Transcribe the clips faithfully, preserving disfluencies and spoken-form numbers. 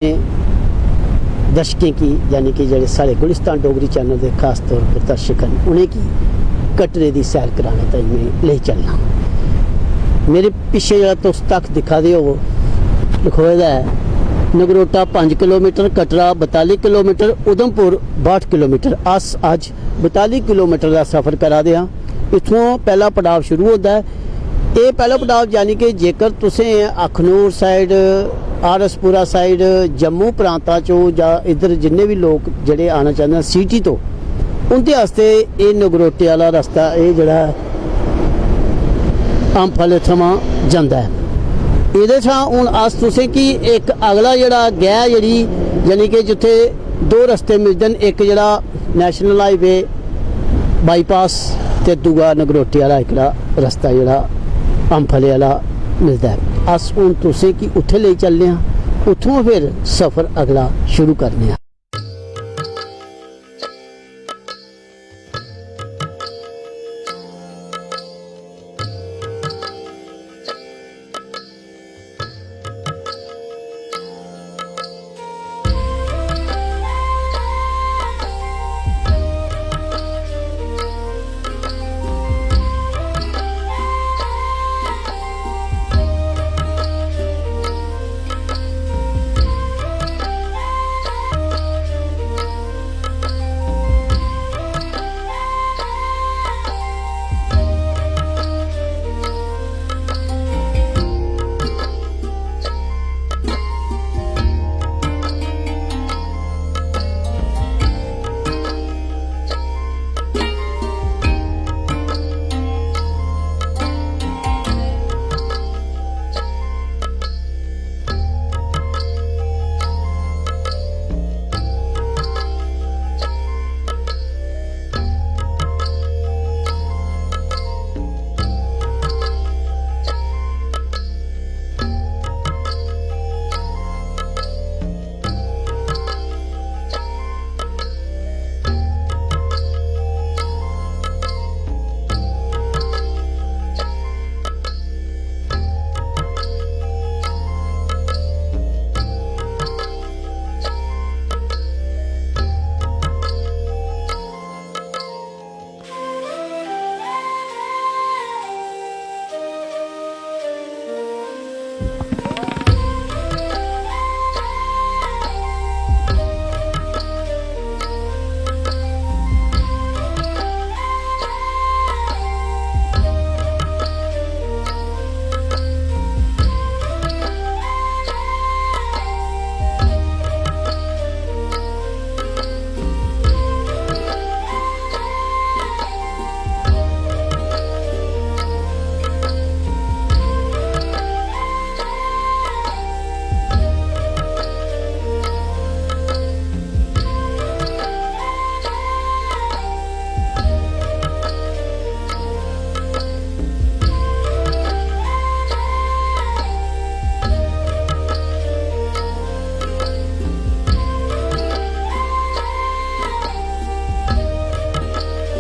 दर्शकें गी, यानी कि जेह्ड़े साढ़े गुलिस्तान डोगरी चैनल दे खास तौर पर दर्शक न, उ'नेंगी कटरे दी सैर कराने ताईं में लेई चलना। मेरे पिच्छे जेह्ड़ा तुस तक दिक्खा दे ओ, लखोए दा ऐ, नगरोटा पंज किलोमीटर, कटरा बताली किलोमीटर, उधमपुर बाह्ठ किलोमीटर। अस अज्ज बताली किलोमीटर दा सफर करा दे आं। इत्थुआं पैह्ला पड़ाव शुरू होंदा ऐ। एह् पैह्ला पड़ाव, यानी कि जेकर तुसें अखनूर साइड, आर एस पुरा साइड, जम्मू प्रांता चो जां इद्धर जिन्ने बी लोक जेह्ड़े आना चांह्दे न सिटी तो, उं'दे आस्तै एह् नगरोटे आह्ला रस्ता, एह् जेह्ड़ा अम्फल थमां जंदा ऐ। एह्दे शा हून अस तुसें गी इक अगला जेह्ड़ा गैऽ जेह्ड़ी, यानी कि जित्थै दो रस्ते मिलदे न, इक जेह्ड़ा नेशनल हाईवे बाईपास ते दूआ नगरोटे आह्ला एह्कड़ा रस्ता जेह्ड़ा अम्फले आह्ला मिलदा ऐ। अस हून तुसें गी उत्थै लेई चलने आं, उत्थुआं फिर सफर अगला शुरू करने आं।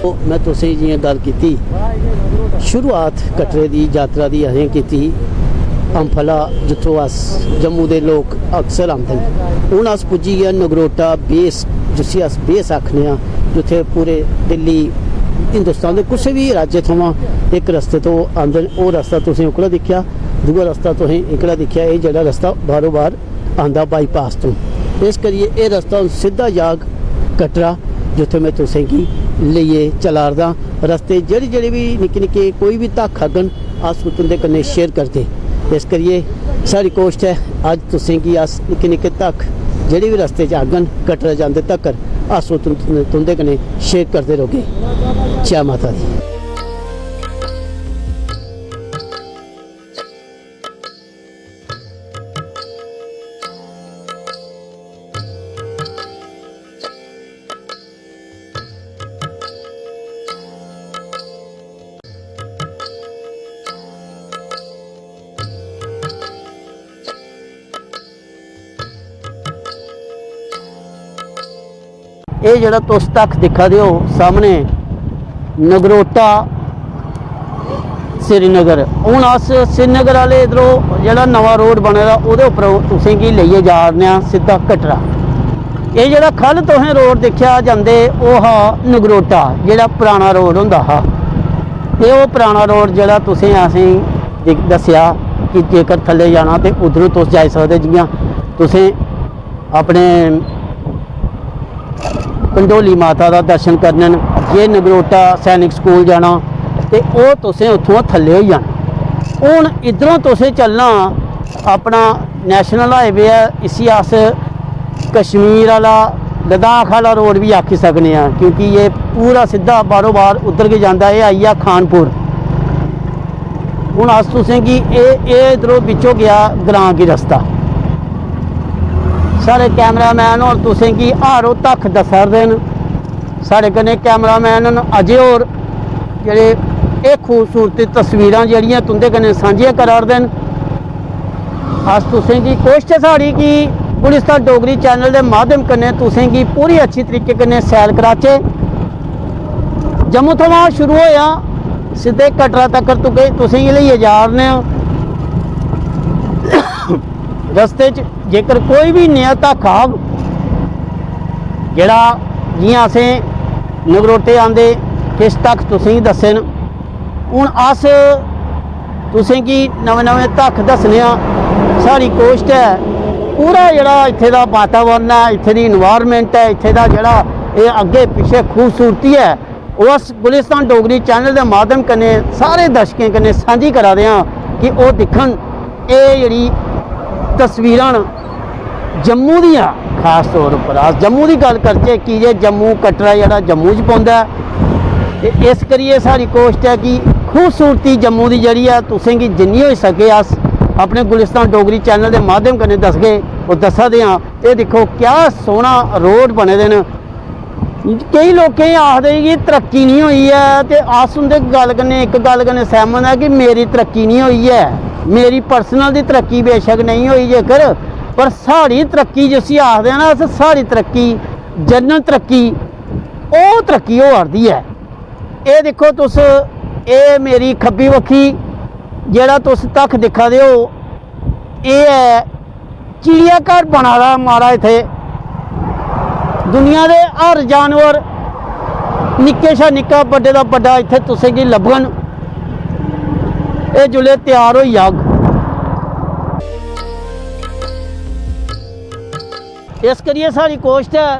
ओह् में तुसें गी जि'यां गल्ल कीती, शुरुआत कटरे दी यात्रा दी असें कीती अम्फला, जित्थों अस जम्मू दे लोक अक्सर आंदे न। हून अस पुज्जी गे आं नगरोटा बेस, जिसी अस बेस आखने आं, जित्थै पूरे दिल्ली, हिंदुस्तान दे कुसै बी राज्य थमां इक रस्ते तो आंदे न। ओह् रस्ता तुसें ओह्कड़ा दिक्खेआ, दूआ रस्ता तुसें एह्कड़ा दिक्खेआ। एह् जेह्ड़ा रस्ता बारो बार आंदा बाईपास तों। इस करियै एह् रस्ता हून सिद्धा जाग कटरा, जित्थै में तुसें गी लेइयै चला 'रदा आं। रस्ते जेह्ड़े जेह्ड़े बी निक्के निक्के कोई बी धक्ख आङन, अस ओह् तुं'दे कन्नै शेयर करगे। इस करियै साढ़ी कोशट ऐ, अज्ज तुसें गी अस निक्के निक्के धक्ख जेह्ड़े बी रस्ते च आङन कटरा जांदे तक्कर, अस ओह् तुं-, तुं'दे कन्नै शेयर करदे रौह्गे। जै माता दी। एह् जेह्ड़ा तुस तक्ख दिक्खा दे ओ सामने, नगरोटा श्रीनगर। हून अस श्रीनगर आह्ले इद्धरों जेह्ड़ा नमां रोड बने दा, ओह्दे उप्परों तुसेंगी लेइयै जा 'रने आं सिद्धा कटरा। एह् जेह्ड़ा ख'ल्ल तुसें रोड दिक्खेआ जंदे, ओह् हा नगरोटा, जेह्ड़ा पराना रोड होंदा हा। एह् ओह् पराना रोड जेह्ड़ा तुसें असेंगी दिक-, दस्सेआ कि जेकर थल्ले जाना ते उद्धरों तुस जाई सकदे। जि'यां तुसें अपने कंडोली माता दा दर्शन करने न, जे नगरोटा सैनिक स्कूल जाना ते ओह् तुसें उत्थुआं थल्ले होई जाना। हून इद्धरों तुसें चलना, अपना नेशनल हाईवे ऐ, इसी अस कश्मीर आह्ला, लद्दाख आह्ला रोड बी आखी सकने आं, क्योंकि एह् पूरा सिद्धा बारो बार उद्धर गै जंदा। एह् आई गेआ खानपुर। हून अस तुसेंगी एह्, एह् इद्धरों बिच्चों गेआ ग्रां गी रस्ता। साढ़े कैमरामैन होर तुसेंगी हर ओह् तक्ख दस्सा 'रदे न। साढ़े कन्नै कैमरामैन न अजय होर, जेह्ड़े एह् खूबसूरत तस्वीरां जेह्ड़ियां तुं'दे कन्नै सांझियां करा 'रदे न। अस तुसेंगी कोशश ऐ साढ़ी कि गुलिस्तान डोगरी चैनल दे माध्यम कन्नै तुसेंगी पूरी अच्छी तरीके कन्नै सैल कराचै। जम्मू थमां शुरू होआ, सिद्धे कटरा तक तुके-, तुसेंगी लेइयै जा 'रने आं। रस्ते च जेकर कोई बी नेहा तक्ख आग, जेह्ड़ा जि'यां असें नगरोटे आंदे किश तक्ख तुसेंगी दस्से न, हून अस तुसेंगी नमें नमें तक्ख दस्सने आं। साढ़ी कोशट ऐ पूरा जेह्ड़ा इत्थे दा वातावरण ऐ, इत्थे दी environment ऐ, इत्थे दा जेह्ड़ा एह् अग्गें पिच्छें खूबसूरती ऐ, ओह् अस गुलिस्तान डोगरी चैनल दे माध्यम कन्नै सारे दर्शकें कन्नै सांझी करा दे आं कि ओह् दिक्खन एह् जेह्ड़ी तस्वीरां न जम्मू दियां। खास तौर उप्पर अस जम्मू दी गल्ल करचै, की जे जम्मू कटरा जेह्ड़ा जम्मू च पौंदा ऐ, ते इस करियै साढ़ी कोशट ऐ कि खूबसूरती जम्मू दी जेह्ड़ी ऐ तुसेंगी जिन्नी होई सके अस अपने गुलिस्तान डोगरी चैनल दे माध्यम कन्नै दसगे। ओह् दस्सा दे आं, एह् दिक्खो क्या सोह्ना रोड बने दे न। केई लोकें गी आखदे कि तरक्की निं होई ऐ, ते अस उं'दे गल्ल कन्नै, इक गल्ल कन्नै सैह्मत आं कि मेरी तरक्की निं होई ऐ, मेरी personal दी तरक्की बेशक नेईं होई जेकर, पर साढ़ी तरक्की जिसी आखदे ना अस, साढ़ी तरक्की, general तरक्की, ओह् तरक्की होआ 'रदी ऐ। एह् दिक्खो तुस, एह् मेरी खब्बी बक्खी जेह्ड़ा तुस तक्ख दिक्खा दे ओ, एह् ऐ चिड़ियाघर बना दा माराज इत्थै। दुनिया दे हर जानवर, निक्के शा निक्का, बड्डे दा बड्डा, इत्थै तुसेंगी लब्भगन। एह् जुल्लै त्यार होई जाग, इस करियै साढ़ी कोशट ऐ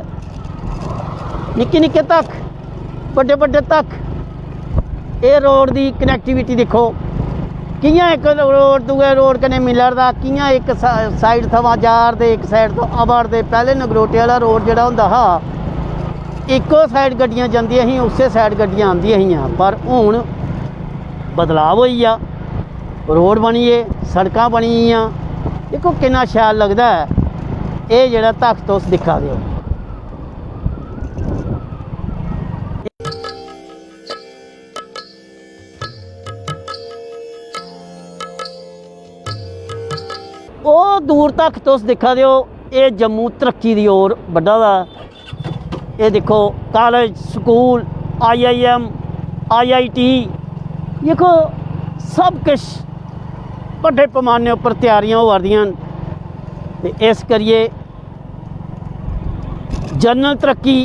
निक्के निक्के तक, बड्डे बड्डे तक एह् रोड दी connectivity दिक्खो, कि'यां इक रोड दूए रोड कन्नै मिला 'रदा, कि'यां इक सा-, side थमां जा 'रदे, इक side तो आवा 'रदे। पैह्ले नगरोटे आह्ला रोड जेह्ड़ा होंदा हा, इक्को side गड्डियां जंदियां हियां, उस्सै side गड्डियां आंदियां हियां, पर हून बदलाव होई गेआ, रोड बनी गे, सड़कां बनी गेइयां। दिक्खो किन्ना शैल लगदा ऐ एह् जेह्ड़ा तख्त तुस दिक्खा दे ओ। ओह् दूर तक तुस दिक्खा दे ओ, एह् जम्मू तरक्की दी ओर बधा दा। एह् दिक्खो, college, school, I I am, I I T, दिक्खो, सब किश बड्डे पैमाने उप्पर त्यारियां होआ दियां न। ते इस करियै जनरल तरक्की,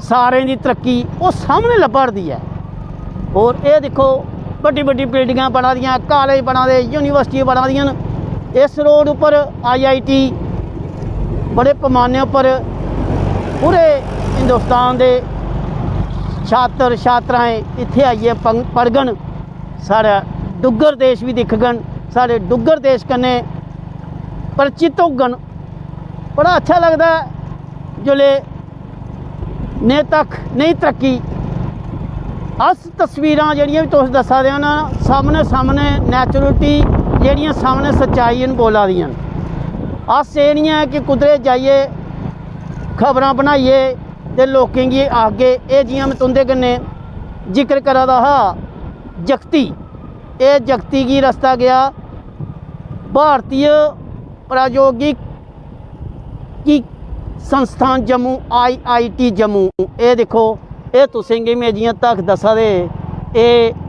सारें दी तरक्की, ओह् सामनै लब्भा 'रदी ऐ। होर एह् दिक्खो, बड्डी बड्डी बिल्डिंगां बना दियां, कालेज बना दे, यूनिवर्सिटी बना दियां न। इस रोड उप्पर आई आई टी बड़े पैमाने उप्पर पूरे हिंदुस्तान दे छात्र छात्राएं इत्थै आइयै पंग-, पढ़ङन, साढ़ा डुग्गर देश बी दिक्खङन, साढ़े डुग्गर देश कन्नै परिचित होङन। बड़ा अच्छा लगदा ऐ जिसलै नेह् तक, नेही तरक्की। अस तस्वीरां जेह्ड़ियां बी तुस दस्सा दे ओ ना, सामनै, सामनै naturality जेह्ड़ियां सामनै सच्चाई न बोला दियां न। अस एह् निं ऐ कि कुदरै जाइयै खबरां बनाइयै ते लोकें गी आखगे, एह् जि'यां में तुं'दे कन्नै जिक्र करा दा हा, जगती, एह् जगती गी रस्ता गेआ भारतीय प्रायोगिक की संस्थान जम्मू, आई आई टी जम्मू। एह् दिक्खो, एह् तुसेंगी में जि'यां तक दस्सा दे, एह्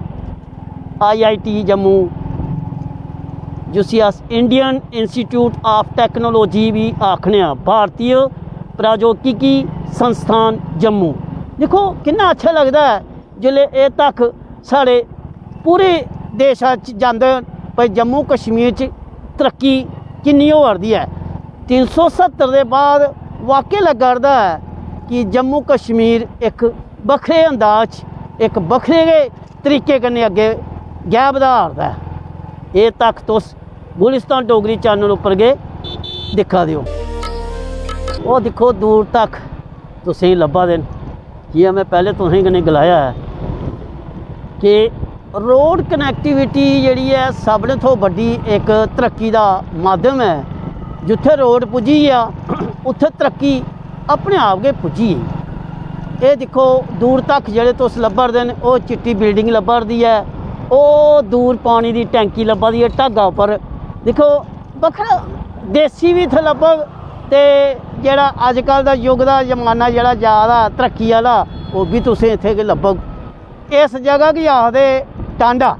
आई आई टी जम्मू, जिसी अस Indian Institute of Technology बी आखने आं, भारतीय प्रौद्योगिकी संस्थान जम्मू। दिक्खो किन्ना अच्छा लगदा ऐ जिसलै एह् तक साढ़े पूरे देशा च जंदे न, भाई जम्मू कश्मीर च तरक्की किन्नी होआ करदी ऐ। तिन्न सौ सत्तर दे बाद वाकई लग्गा करदा ऐ कि जम्मू कश्मीर इक बक्खरे अंदाज च, इक बक्खरे गै तरीके कन्नै अग्गें गै बधा करदा ऐ। एह् तक तुस गुलिस्तान डोगरी चैनल उप्पर गै दिक्खा दे ओ। ओह् दिक्खो दूर तक तुसेंगी लब्भा दे न। जि'यां में पैह्लें तुसें कन्नै गलाया ऐ कि रोड कनैक्टिविटी जेह्ड़ी ऐ सभनें थमां बड्डी इक तरक्की दा माध्यम ऐ। जित्थै रोड पुज्जी गेआ उत्थै तरक्की अपने आप गै पुज्जी गेई। एह् दिक्खो दूर तक जेह्ड़े तुस लब्भा दे न, ओह् चिट्टी बिल्डिंग लब्भा दी ऐ, ओह् दूर पानी दी टैंकी लब्भा दी ऐ ढागा उप्पर। दिक्खो बक्खरा देसी बी इत्थै लब्भग, ते जेह्ड़ा अजकल दा युग दा जमाना जेह्ड़ा जा दा तरक्की आह्ला, ओह् बी तुसें इत्थै गै लब्भग। इस जगह गी आखदे टांडा।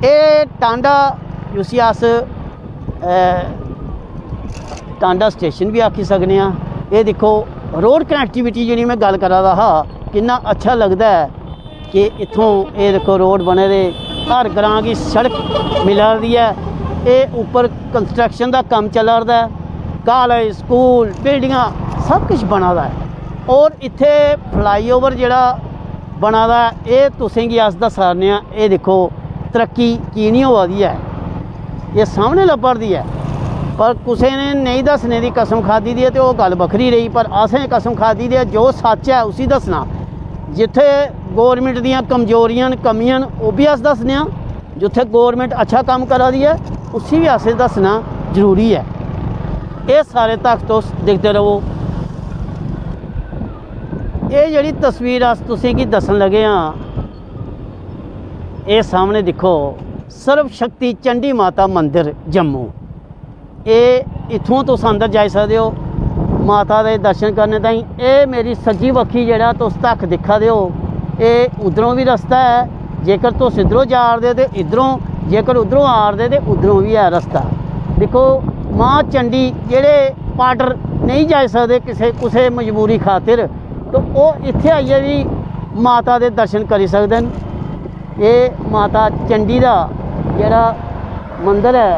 एह् टांडा जिसी अस, अ, टांडा स्टेशन बी आखी सकने आं। एह् दिक्खो रोड कनैक्टिविटी जेह्ड़ी में गल्ल करा दा हा, किन्ना अच्छा लगदा ऐ कि इत्थों एह् दिक्खो रोड बने दे, हर ग्रांऽ गी सड़क मिला दी ऐ। एह् उप्पर कंस्ट्रक्शन दा कम्म चला दा ऐ, कालेज, स्कूल, बिल्डिंगां सब किश बना दा ऐ। होर इत्थै फ्लाईओवर जेह्ड़ा बना दा ऐ, एह् तुसेंगी अस दस्सा ने आं। एह् दिक्खो तरक्की की निं होआ दी ऐ, एह् सामनै लब्भा दी ऐ। पर कुसै ने नेईं दस्सने दी कसम खाद्धी दी ऐ ते ओह् गल्ल बक्खरी रेही, पर असें कसम खाद्धी दी ऐ जो सच्च ऐ उसी दस्सना। जित्थै गौरमैंट दियां कमजोरियां न, कमियां न, ओह् बी अस दस्सने आं। जित्थै गौरमैंट अच्छा कम्म करा दी ऐ उसी बी असें दस्सना जरूरी ऐ। एह् सारे तक तुस दिखदे र'वो। एह् जेह्ड़ी तस्वीर अस तुसेंगी दस्सन लगे आं, एह् सामनै दिक्खो, सर्व शक्ति चंडी माता मंदर जम्मू। एह् इत्थुआं तुस अंदर जाई सकदे ओ माता दे दर्शन करने ताईं। एह् मेरी सज्जी बक्खी जेह्ड़ा तुस तक दिक्खा दे ओ, एह् उद्धरों बी रस्ता ऐ। जेकर तुस इद्धरों जा 'रदे ते इद्धरों, जेकर उद्धरों आ 'रदे ते उद्धरों बी ऐ रस्ता। दिक्खो, मां चंडी जेह्ड़े पाडर नेईं जाई सकदे किसे, कुसै मजबूरी खातिर, तो ओह् इत्थै आइयै बी माता दे दर्शन करी सकदे न। एह् माता चंडी दा जेह्ड़ा मंदर ऐ,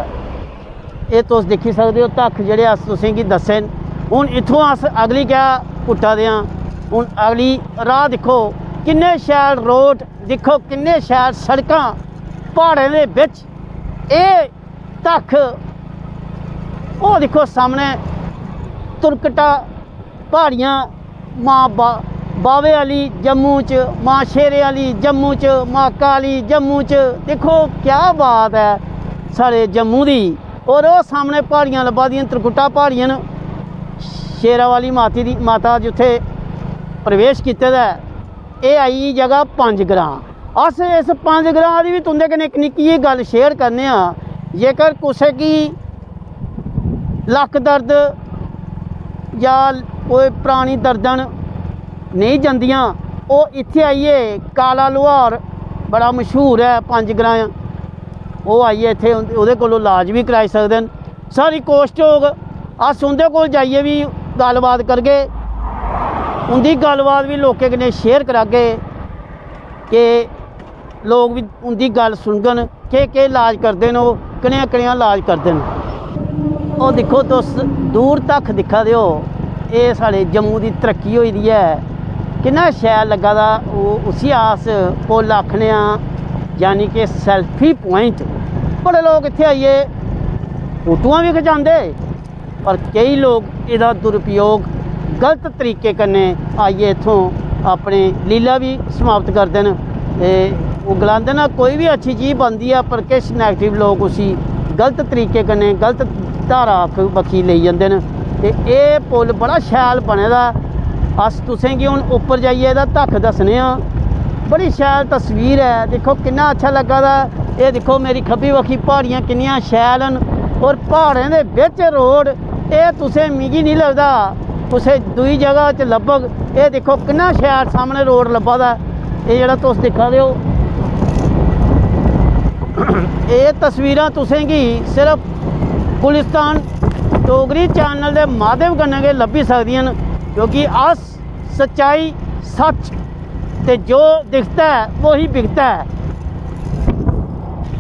एह् तुस दिक्खी सकदे ओ, तक्ख जेह्ड़े अस तुसेंगी दस्से न। हून इत्थुआं अस अगली क्या पुट्टा दे आं। हून अगली राह् दिक्खो, किन्ने शैल रोड, दिक्खो किन्ने शैल सड़कां प्हाड़ें दे बिच। एह् तक्ख, ओह् दिक्खो सामनै तुरकटा प्हाड़ियां, मां बा-, बावे आह्ली जम्मू च, मां शेरे आह्ली जम्मू च, मां काली जम्मू च। दिक्खो क्या बात ऐ साढ़े जम्मू दी। और ओह् सामनै प्हाड़ियां लब्भा दियां, त्रिकुटा प्हाड़ियां न। शेरा वाली माती दी, माता जित्थै प्रवेश कीते दा ऐ। एह् आई गेई जगह पंज ग्रां। अस इस पंज ग्रां दी बी तुं'दे कन्नै इक निक्की जेही गल्ल शेयर करने आं। जेकर कुसै गी लक्क दर्द जां कोई परानी दर्दन नेईं जंदियां, ओह् इत्थै आइयै, काला लुहार बड़ा मशहूर ऐ पंज ग्रां, ओह् आइयै इत्थै उं'दे, ओह्दे कोलों इलाज बी कराई सकदे न। सारी कोशट होग, अस उं'दे कोल जाइयै बी गल्लबात करगे, उं'दी गल्लबात बी लोकें कन्नै शेयर करागे कि लोक बी उं'दी गल्ल सुनङन, केह् केह् इलाज करदे न ओह्, कनेहा कनेहा इलाज करदे न। ओह् दिक्खो, तुस दूर तक दिक्खा दे ओ, एह् साढ़े जम्मू दी तरक्की होई दी ऐ, किन्ना शैल लग्गा दा। ओह्, उसी अस पुल आखने आं, यानी कि सेल्फी प्वाइंट। बड़े लोक इत्थै आइयै फोटोआं बी खचांदे, पर केई लोक एह्दा दुरुपयोग गलत तरीके कन्नै आइयै इत्थों अपने लीला बी समाप्त करदे न। ते ओह् गलांदे न, कोई बी अच्छी चीज बनदी ऐ, पर किश नैगेटिव लोक उसी गलत तरीके कन्नै, गलत धारा आख-, बक्खी लेई जंदे न। ते एह् पुल बड़ा शैल बने दा ऐ। अस तुसेंगी हून उप्पर जाइयै एह्दा तक्ख दस्सने आं। बड़ी शैल तस्वीर ऐ, दिक्खो किन्ना अच्छा लग्गा दा ऐ। एह् दिक्खो, मेरी खब्बी बक्खी प्हाड़ियां किन्नियां शैल न, और प्हाड़ें दे बिच रोड, एह् तुसें, मिगी निं लगदा कुसै दूई जगह च लब्भग। एह् दिक्खो किन्ना शैल सामनै रोड लब्भा दा ऐ। एह् जेह्ड़ा तुस दिक्खा दे ओ, एह् तस्वीरां तुसेंगी सिर्फ गुलिस्तान डोगरी चैनल दे माध्यम कन्नै गै लब्भी सकदियां न, क्योंकि अस सच्चाई, सच ते जो दिखदा ऐ, वही बिकदा ऐ,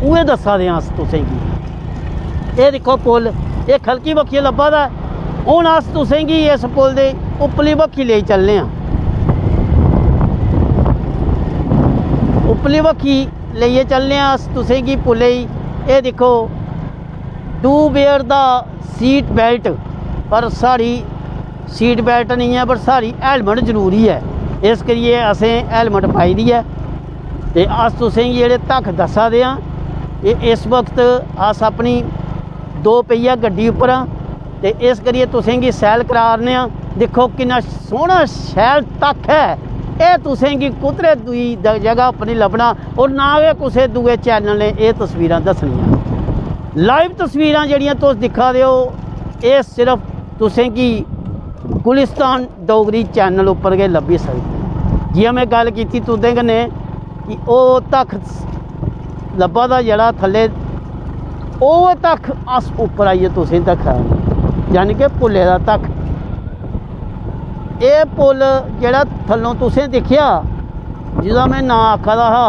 उ'ऐ दस्सा दे आं अस तुसेंगी। एह् दिक्खो पुल, एह् ख'लकी बक्खी लब्भा दा ऐ। हून अस तुसेंगी इस पुल दे उप्परली बक्खी लेई चलने आं। उप्परली बक्खी लेइयै चलने आं अस तुसेंगी पुलै गी। एह् दिक्खो, डू वेयर दा सीट बेल्ट, पर साढ़ी सीट बेल्ट नेईं ऐ, पर साढ़ी हेलमेट जरूरी ऐ। इस करियै असें हेलमेट पाई दी ऐ। ते अस तुसेंगी जेह्ड़े तक्ख दस्सा दे आं, एह् इस वक्त अस अपनी दो पहिया गड्डी उप्पर आं, ते इस करियै तुसेंगी सैल करा 'रने आं। दिक्खो किन्ना सोह्ना शैल तक्ख ऐ, एह् तुसेंगी कुतरे दूई द-, जगह उप्पर निं लब्भना, और ना गै कुसै दूए चैनल ने एह् तस्वीरां दस्सनियां। लाइव तस्वीरां जेह्ड़ियां तुस दिक्खा दे ओ, एह् सिर्फ तुसेंगी गुलिस्तान डोगरी चैनल उप्पर गै लब्भी सकदी। जि'यां में गल्ल कीती तुं'दे कन्नै कि ओह् तक्ख लब्भा दा जेह्ड़ा थल्ले, ओह् तक्ख अस उप्पर आइयै तुसेंगी दस्सा ने, यानी कि पुल्ले दा तक्ख। एह् पुल जेह्ड़ा थल्लों तुसें दिक्खेआ, जिसदा में नांऽ आखा दा हा,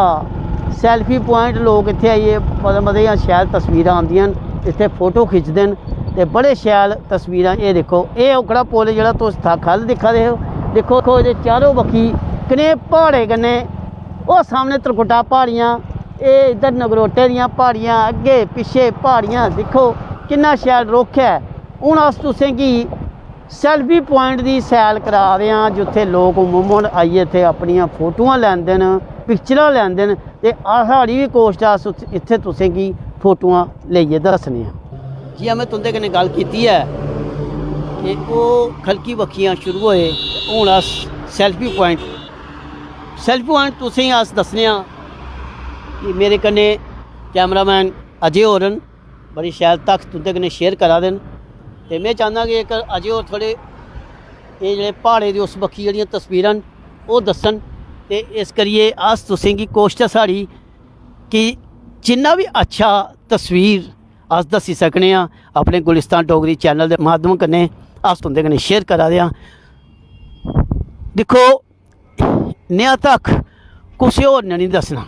सेल्फी प्वाइंट, लोक इत्थै आइयै मते मते जां शैल तस्वीरां आंदियां न, इत्थै फोटो खिच्चदे न ते बड़े शैल तस्वीरां। एह् दिक्खो, एह् ओकड़ा पुल जेह्ड़ा तुस था-, ख'ल्ल दिक्खा दे ओ, दिक्खो, दिक्खो एह्दे चारों बक्खी कनेह् प्हाड़े कन्नै, ओह् सामनै त्रिकुटा प्हाड़ियां, एह् इद्धर नगरोटे दियां प्हाड़ियां, अग्गें पिच्छे प्हाड़ियां, दिक्खो किन्ना शैल रुक्ख ऐ। हून अस तुसेंगी सेल्फी प्वाइंट दी सैल करा दे आं, जित्थै लोक उमूमन आइयै इत्थै अपनियां फोटोआं लैंदे न, पिक्चरां लैंदे न, ते अस, साढ़ी बी कोशट ऐ, अस उत्थ-, इत्थै तुसेंगी फोटोआं लेइयै दस्सने आं। जि'यां में तुं'दे कन्नै गल्ल कीती ऐ कि ओह् ख'लकी बक्खियां शुरू होए, ते हून अस सेल्फी प्वाइंट, सेल्फी प्वाइंट तुसेंगी अस दस्सने आं कि मेरे कन्नै कैमरामैन अजय होर न, बड़ी शैल तक्ख तुं'दे कन्नै शेयर करा दे न। ते में चाह्न्नां कि इक अजय होर थोह्ड़े एह् जेह्ड़े प्हाड़े दी उस बक्खी जेह्ड़ियां तस्वीरां न, ओह् दस्सन। ते इस करियै अस तुसेंगी कोशट ऐ साढ़ी कि जिन्ना बी अच्छा तस्वीर अस दस्सी सकने आं अपने गुलिस्तान डोगरी चैनल दे माध्यम कन्नै, अस तुं'दे कन्नै शेयर करा दे आं। दिक्खो, नेहा तक्ख कुसै होर ने निं दस्सना।